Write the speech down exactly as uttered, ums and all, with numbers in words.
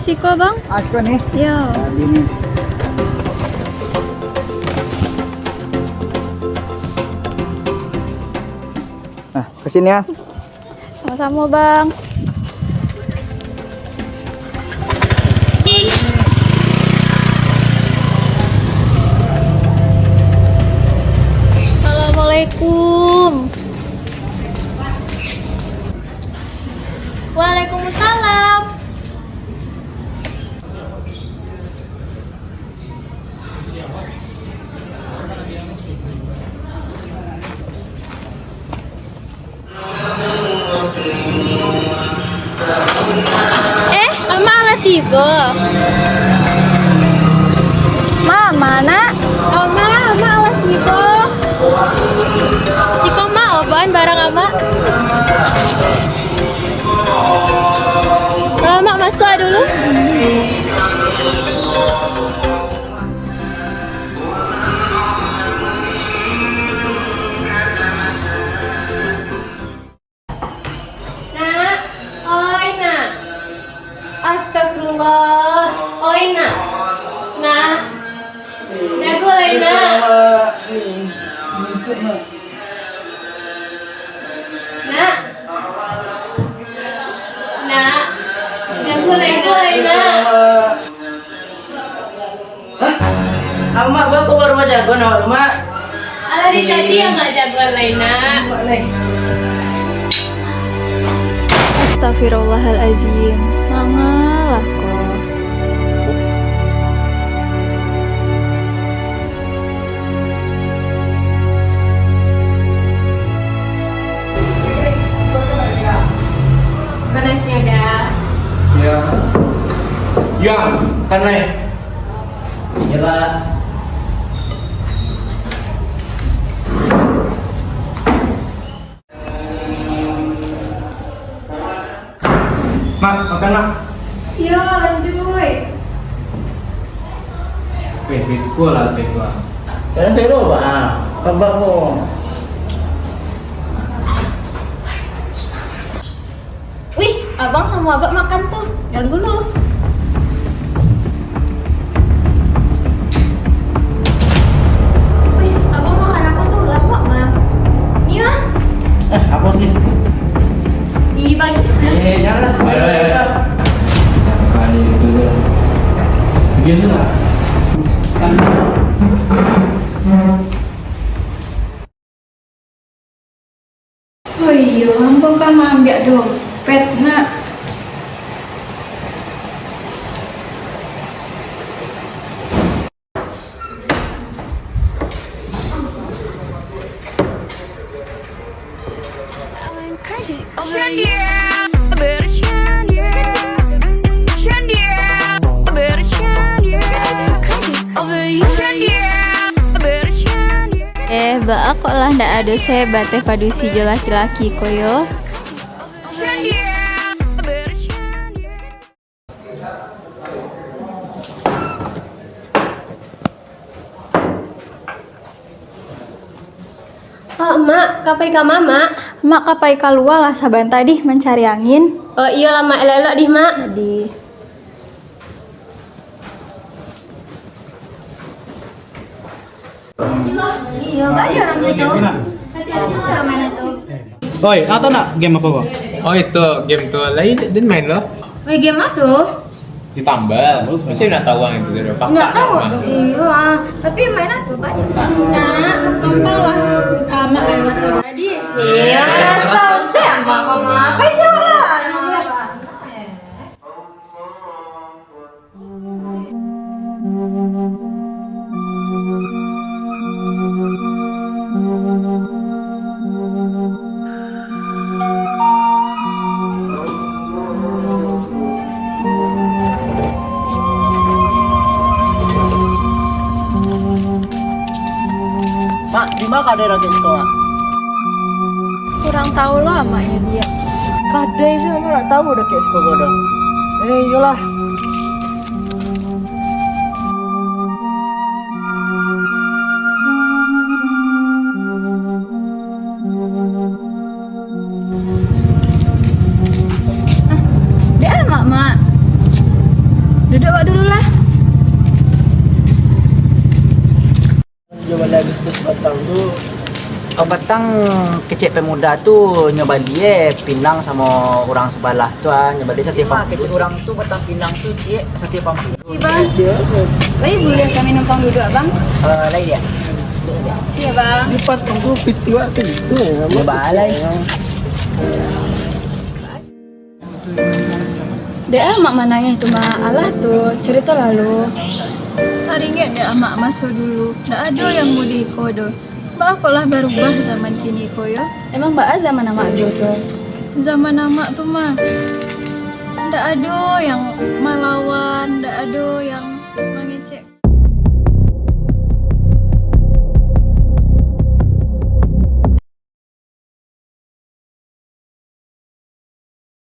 Siko, Bang. Aku nih. Yo. Tadi nih. Nah, ke sini ya. Samo-samo, Bang. Assalamualaikum. Waalaikumsalam. Eh, Ama lah tibo. Ma, ma, Nak? Ama, Ama lah tibo. Siko, Ma, o, baa barang Ama. Kalau Ama masuak dulu. Nak, oi, Nak. Astagfirullah. Oi, Nak. Nak. Jago lai, Nak. Nak. Nak. Jago lai, jago lai, Nak. Hah? Amak, baa kok baru bajagoan awak tu, Mak? Alah, dari tadi Amak jagoan lai, Nak. Mak, nih. Astagfirullahalazim. Mangalah ko. Makan nasinyo, Da. Siap. Yang, makan lai. Yo, Pak. Mak, makan, Mak. Iyo, lanjuik. Weh, beko lah, beko lah. Jangan seru, Pak. Kabak ko. Wih, abang samo abak makan tu. Ganggu lu. Wih, abang makan apo tu? Lamak mah. Ni mah. Eh, apo sih? Ih, bagus nah. Eh, janganlah. Ayo, ayo, ayo. Kali itu tu. Pergi dulu lah. Kan. Oh iyo, ambo ka maambiak dompet, Nak. Eh, baa kok lah ndak ado sabateh padusi jo laki-laki ko yo? Oh, Mak, ka pai ka ma, Mak? Mak ka pai kalua lah sabanta dih mancari angin. Oh, iyolah, Mak, elok-elok dih, Mak. Jadi. Iyo, banyak orangnya tu. Hati-hati tu orang mana tu. Oi, tahu tak game apa kau? Oh, itu game tu. Lain din main loh. Weh, game apa tu? Ditambal. Mesti nak tahu yang itu dulu. Nak tahu? Iyo, ah. Tapi main apa? Baca. Nak, gampang lah. Amat lewat sama. Iya, selesai sama. Apa sih, Mak? Mak, di ma kadai rakek siko, Mak? Kurang tahu lo, Mak, yo, dia. Kadai se, Mak, ndak tahu rakek siko ko doh. Eh, iyolah. Dek Amak, Mak. Kalau bisnis batang tu, kalau batang kecek pemuda tu nyo bali eh pinang samo urang sabalah tu ah, nyo bali satiok. Kecek urang tu batang pinang tu ciek satiok pampang. Bang, lai buliah kami numpang duduak, Bang? Lai ya. Siap, Bang. Di patang tu piti waktu itu. Balai. Dek amak manangih tu, Mak. Alah tu, carito lalu. Taringek dek amak maso dulu. Ndak ado yang mudi iko doh. Baa kok lah barubah zaman kini ko yo. Emang baa zaman amak dulu tu? Zaman amak tu mah, ndak ado yang malawan, ndak ado yang